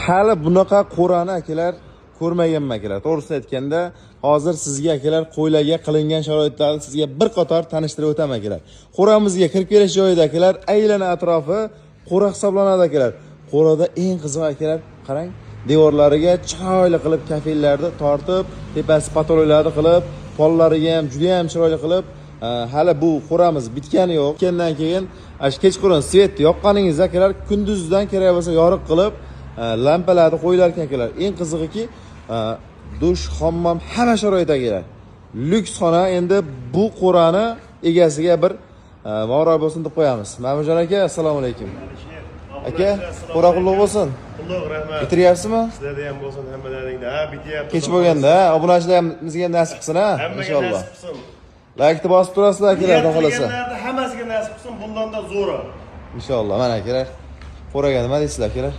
Hali bunaqa qo'rani, akalar, ko'rmaganman, akalar. To'g'risini aytganda, hozir sizga, akalar, qo'ylarga qilingan sharoitlarni sizga bir qator tanishtirib o'taman, akalar. Qo'ramizga kirib kelish joyida, akalar, aylana atrofi qo'ra hisoblanadi, akalar. Qo'rada eng qizig'i, akalar, qarang, devorlariga chiroyli qilib kafellarni tortib, tepasi potoloklarni qilib, pollariga ham juda ham chiroyli qilib, hali bu qo'ramiz bitgani yo'q. Bitgandan keyin shu kechqurun svet yoqqaningizda, akalar, kunduzdan kerak bo'lsa yorug' qilib, lampalarni qo'yilar ekan, akalar. Eng qizig'iki, dush, hammom, hamma sharoit, akalar. Lyuks xona. Endi bu qo'rani egasiga bir muborak bo'lsin deb qo'yamiz. Mahmudjon aka, assalomu alaykum. Aka, qo'ra qulluq bo'lsin. Qulluq, rahmat. Bitiryapsizmi? Sizlarda ham bo'lsin, hammalaringda. Ha, bityapti. Kech bo'lganda, obunachilarimizga ham nasib qilsin, ha, Hammaga inshaalloh. nasib qilsin. Laykni bosib turasizlar, akalar, Niyat xudo xohlasa. qilganlarni hammasiga nasib qilsin, bundan da zo'ri. Inshaalloh. Mana, akalar, qo'raga nima deysizlar, akalar?